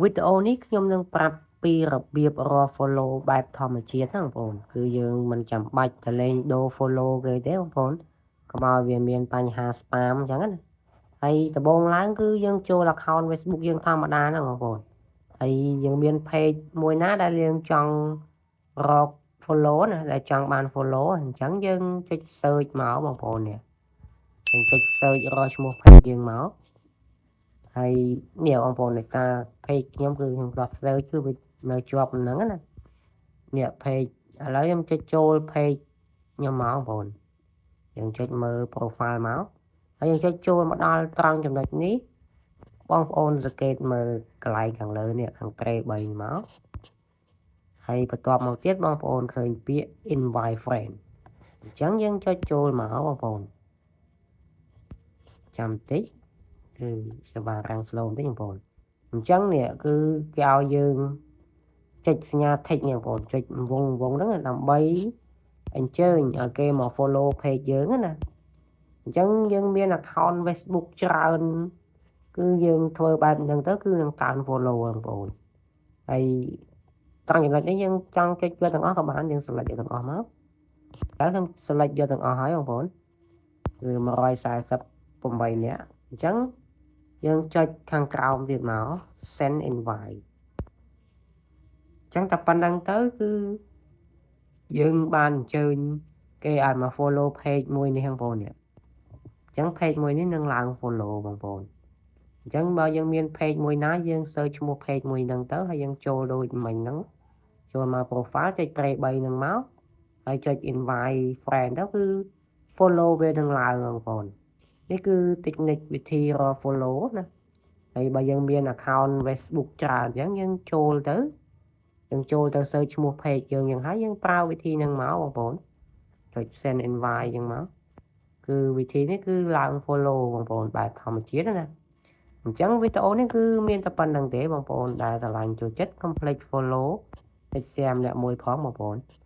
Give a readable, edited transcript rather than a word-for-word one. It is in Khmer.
វីដេអូនេះខ្ញុំនឹងប្រាប់ពីរបៀបរក follow បែបធម្មជាតិណាបងប្អូនគឺយើងមិនចាំបាច់ទៅលេងដូរ follow គេទេបងប្អូនកុំឲ្យវាមានបញ្ហា spam អញ្ចឹងណាហើយដំបូងឡើងគឺយើងចូល account Facebook យើងធម្មតាហ្នឹងបងប្អូនហើយយើងមាន page មួយណាដែលយើងចង់រក follow ណាដែលចង់បាន follow អញ្ចឹងយើងចុច search មកបងប្អូននេះយើងចុច search រកឈ្មោះ page យើងមកហើយនេះបងប្អូនដោយសារ page ខ្ញុំគឺខ្ញុំធ្លាប់ search គឺវានៅជាប់ហ្នឹងណានេះ page ឥឡូវខ្ញុំចុចចូល page ខ្ញុំមកបងប្អូនយើងចុចមើល profile មកហើយយើងចុចចូលមកដល់ត្រង់ចំណុចនេះបងប្អូនសង្កេតមើលកន្លែងខាងលើនេះខាងត្រេ3មកហើយបន្ទាប់មកទៀតបងប្អូនឃើញពាក្យ invite friend អញ្ចឹងយើងចុចចូលមកបងប្អូនចាំតិចគឺសេវារាំង slow បន្តិចបងប្អូនអញ្ចឹងនេះគឺគេឲ្យយើងចុចសញ្ញា tick នេះបងប្អូនចុចវងវងហ្នឹងដើម្បីអញ្ជើញឲ្យគេមក follow page យើងណាអញ្ចឹងយើងមាន account Facebook ច្រើនគឺយើងធ្វើបែបហ្នឹងទៅគឺនឹងកើន follow បងប្អូនហើយត្រង់ចំណុចនេះយើងចង់ចុចយកទាំងអស់ក៏បានយើង select យកទាំងអស់មកហើយខ្ញុំ select យកទាំងអស់ហើយបងប្អូនគឺ148នាក់អញ្ចឹងយើងចុចខាងក្រោមទៀតមក send invite អញ្ចឹងតែប៉ុណ្្នឹងទៅគឺយើងបានអញ្ជើញគេឲ្យមក follow page មួយនេះបងប្អូននេះអញ្ចឹង page មួយនេះនឹងឡើង follow បងប្អូនអញ្ចឹងបើយើងមាន page មួយណាយើង search ឈ្មោះ page មួយហ្នឹងទៅហើយយើងចូលដូចមិញហ្នឹងចូលមក profile ចុចត្រេ3ហ្នឹងមកហើយចុច invite friend ទៅគឺ follow វានឹងឡើងបងប្អូននេះគឺ technique វិធីរក follow ណាហើយបើយើងមាន account Facebook ច្រើនអញ្ចឹងយើងចូលទៅយើងចូលទៅ search ឈ្មោះ page យើងយ៉ាងហើយយើងប្រើវិធីហ្នឹងមកបងប្អូនចុច send invite អញ្ចឹងមកគឺវិធីនេះគឺឡើង follow បងប្អូនបែបធម្មជាតិណាអញ្ចឹងវីដេអូនេះគឺមានតែប៉ុណ្្នឹងទេបងប្អូនដែលស្រឡាញ់ចូលចិត្តកុំភ្លេច follow ចុច share ម្នាក់មួយផងបងប្អូន។